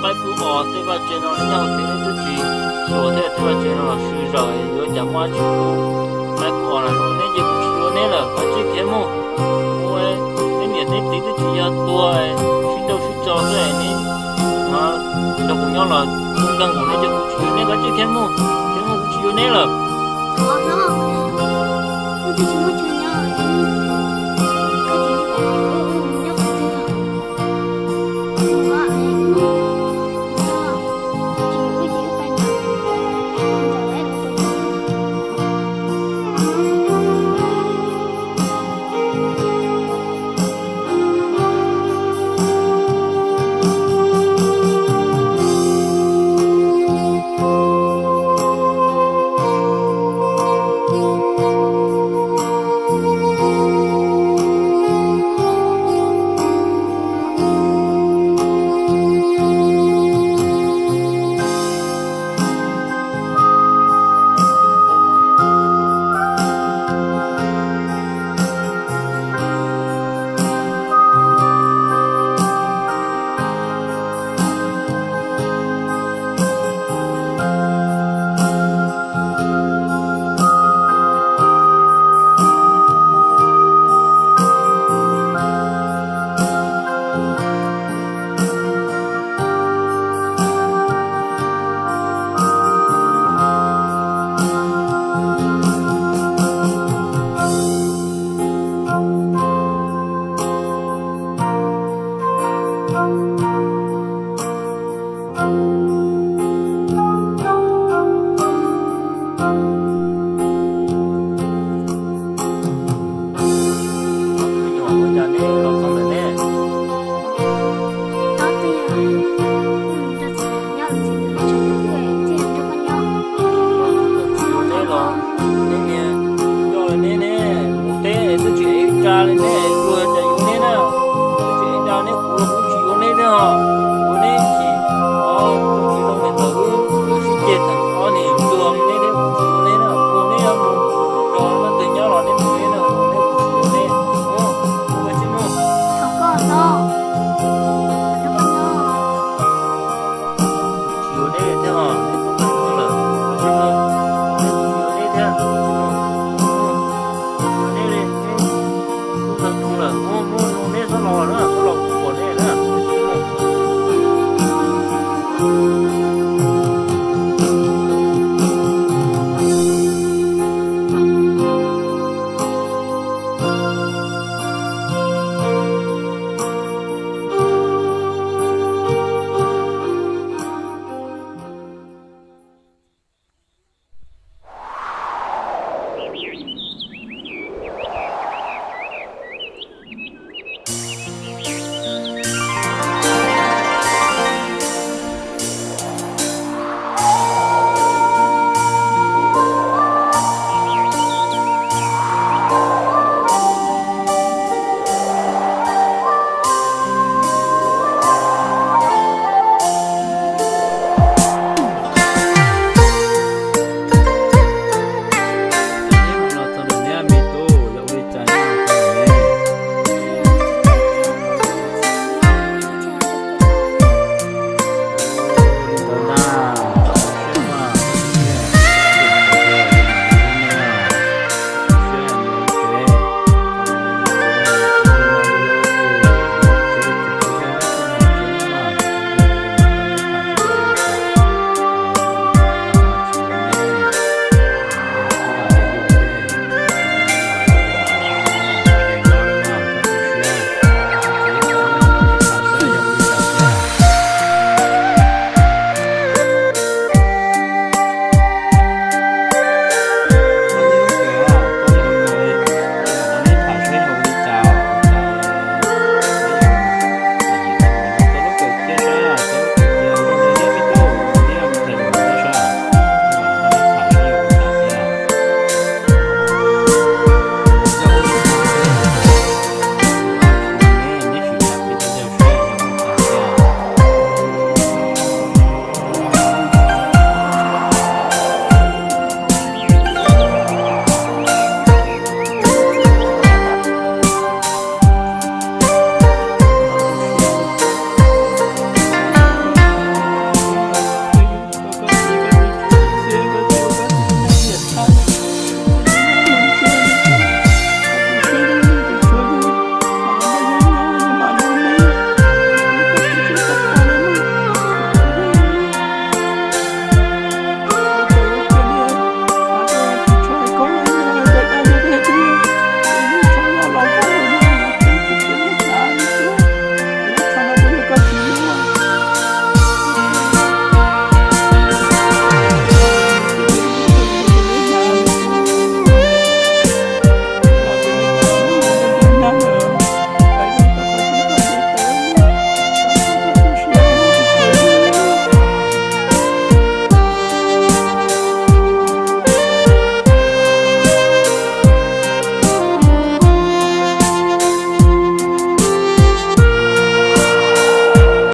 Qaib kuj os, tej vaj tse no nyob hauv tsev neb twb tsis xyuas thiab, tej vaj tse no los swv zaws yuav cas muaj dab tsi. Qaib kuj os, neb ces kuv tsis yuav neb lawm, kav tsij khiav mus. Neb niam neb txiv twb tsis yog tuag, sib nrauj sib tso xwb, neb nrog kuv nyob los nkeeg mus, neb ces kuv tsis yuav neb, kav tsij khiav mus, khiav mus, kuv tsis yuav neb lawm.